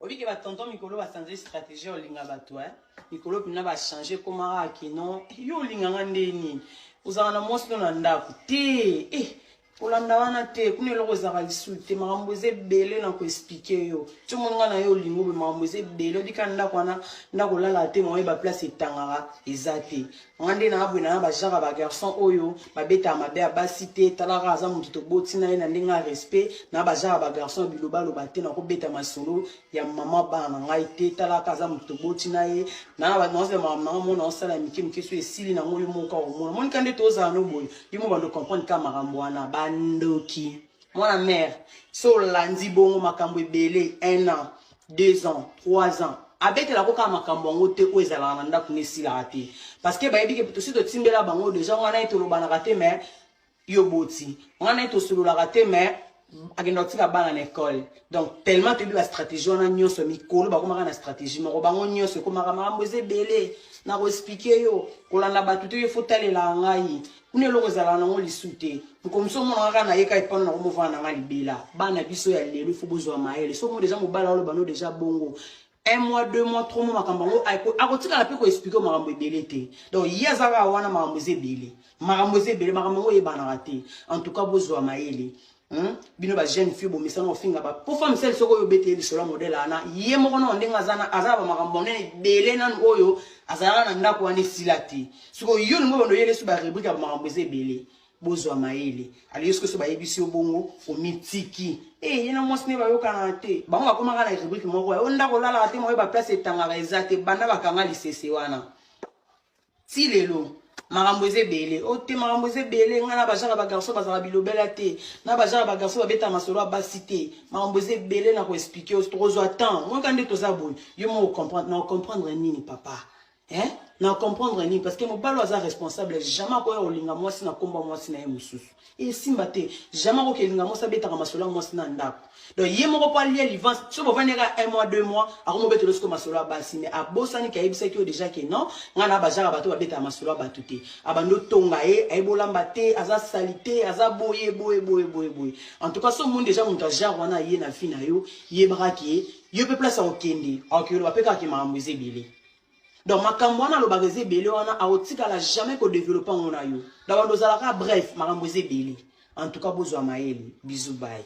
Oyebi ke ba tonton mikolo ba changer stratégie ya olinga bato eh? Mikolo mpena ba changer ekomaka ke non, yo olinga nga nde nini? Ozalaka na mwasi no na ndako te eh, kolanda wana te, kuna eloko ezalaka lisusu te, makambo eza ebele na koexplike yo. Ti omoni nga na yo olingo boye, makambo eza ebele, obika ndako wana, ndako olalaka te, maoye ba place etangaka eza te. Nga nde na boye na ba genre ba garçon oyo babetaka mabe ya basi te, talaka aza moto toboti na ye na ndenge ya respect, na ba genre ba garçon ya bilobaloba te, nakobeta masolo ya mama bana na ngai te, talaka aza moto toboti na ye, na ba naozela makambo na ngai mona osala mike mike, so esili nango yo moko okomona. Monika nde tozala no boye, yo moko bando comprendre ka makambo wana, bandoki. Mwana mère, so olandi bongo makambo ebele, 1 an, 2 ans, 3 ans, abetela ko kaka makambo yango te oyo ezalaka na ndako ne esilaka te, parce que bayebi ke tosi totimbela bango deja. Ngai na ye tolobanaka te, mais yo boti ngai na ye tosololaka te, mais akenda kotika bana na ekole. Donc tellement toyebi bastratégie wana nyonso, mikolo bakomaka na stratégie moko, bango nyonso ekomaka makambo eza ebele na koexplike yo. Kolanda bato te, yo fo talelaka ngai, kuna eloko ezalaka nango lisu te. Mokomosu omona kaka na ye ka epano na komovana na ngai libela. Bana biso ya lelo, ifo bozwa mayele. So mo deja mobala oloba no deja bongo un mois, 2 mois, 3 mois, makambo yango akotikala mpe koexplike makambo ebele te. Donc ye aza kaka wana, makambo eza ebele, makambo eza ebele, makambo yango oyebanaka te. En tout cas bozwa mayele. Bino ba jeune fille bomesana kofinga ba po femme seule, soki oyo obeteye lisolo ya modèle wana, ye moko nano ndenge aza na bamakambo monene ebele nanu oyo azalaka na ndako wana esila te. Sikoyo yo olingi obanda oyele so barubrique ya bamakambo eza ebele. Bozwa mayele. Aloyo soki so bayebisi yo bongo, omitiki e ye na mwasi nde bayokanaka te, bango bakomaka na rubrique moko oyo ndako olalaka te, moyo baplace etangaka eza te, banda bakanga lisese wana ti lelo makambo eza ebele. O te, makambo eza ebele, ngai na bajaka bagarçon bazalaka bilobela te, na bajaka bagarçon babetaka masolo ya basi te, makambo eza ebele na koexplike yo, tokozwa temps. Moyoka nde toza boye, yo moko comprendre na ocomprendre nini papa, hein? Na comprendre nini? Parce que mobali aza responsable, jamais akoya kolinga mwasi na komba mwasi na ye mosusu, esimba te. Jamais akoki elinga mwasi abetaka masolo ya mwasi na ndako. Donc ye moko mpo alia livance, so bovandi kaka un mois, 2 mois, akomobetela siko masolo ya basi, mais abosani ke ayebisaki yo déjà ke non, ngai na bajaka bato babetaka masolo ya bato te. Abandi otonga ye, ayebi olamba te, aza sali te, aza boye boye boye boye boye. En tout cas so omoni déjà moto agenre wana aye na vie na yo, yebaka ke yo mpe place akokende, akokoloba mpe kaka ke makambo eza ebele. Donc makambo wana alobaka eza ebele wana, akotikala jamais kodéveloppe yango na yo. Donc bando ozalaka, bref, makambo eza ebele. En tout cas bozwa mayele. Bisous, bye.